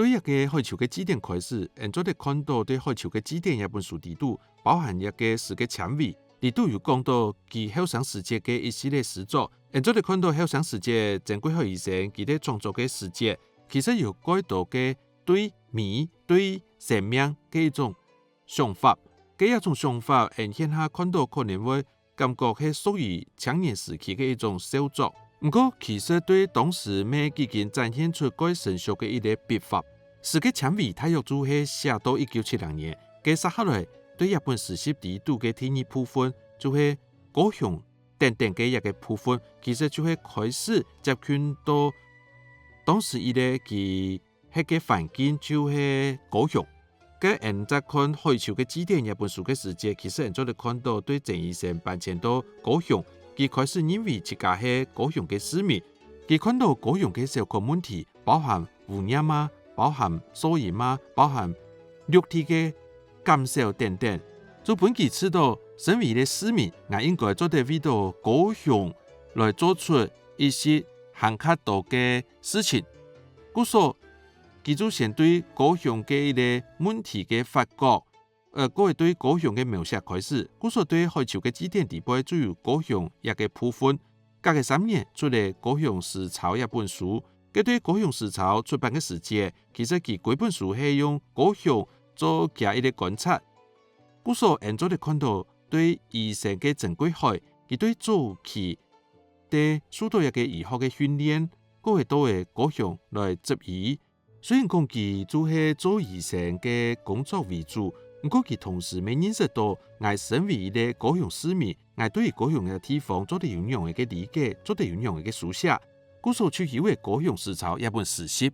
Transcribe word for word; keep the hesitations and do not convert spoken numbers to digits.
對這个《海潮个字典》開始，𠊎做得看到對《海潮个字典》這本書裡肚，包含這个詩个纖維，裡肚有講到佢後生時節个一系列詩作。𠊎做得看到後生時節曾貴海醫生佢在創作个時節，其實有蓋多个對美、對生命个一種想法。該一種想法，𠊎現下看到可能會感覺係屬於青年時期个一種小作。毋過，其實對當時乜已經展現出蓋成熟个一個筆法。詩个纖維大約就係寫到一九七零年，該接下來對這本詩集裡肚个第二部分，就係高雄等等个一個部分，其實就係開始接近到當時一個佢歇个環境就係高雄。該𠊎再看《海潮个字典》這本書个時節，其實𠊎做得看到對曾醫生搬遷到高雄，佢開始認為自家係高雄个市民。佢看到高雄个社會問題，包含污染啊，包含噪音啊，包含綠地个減少等等，就分佢知道，身為一個市民，𠊎應該做得為到高雄來做出一些還較多个事情。故所，佢就先對高雄个一個問題个發覺，呃，過會對高雄个描寫開始。故所對《海潮个字典》裡背就有高雄這個部分。隔个三年出了《高雄詩抄》這本書。該對《高雄詩抄》出版个時節，其實佢歸本書係用高雄做佢一個觀察。故所𠊎做得看到，對醫生个曾貴海，佢對早期在受到一個醫學个訓練，過會到个高雄來執醫。雖然講佢就係做醫生个工作為主，毋過佢同時乜認識到，𠊎身為一個高雄市民，𠊎對於高雄个地方做得有仰仔个理解，做得有仰仔个書寫。故所就有了《高雄詩抄》這本詩集。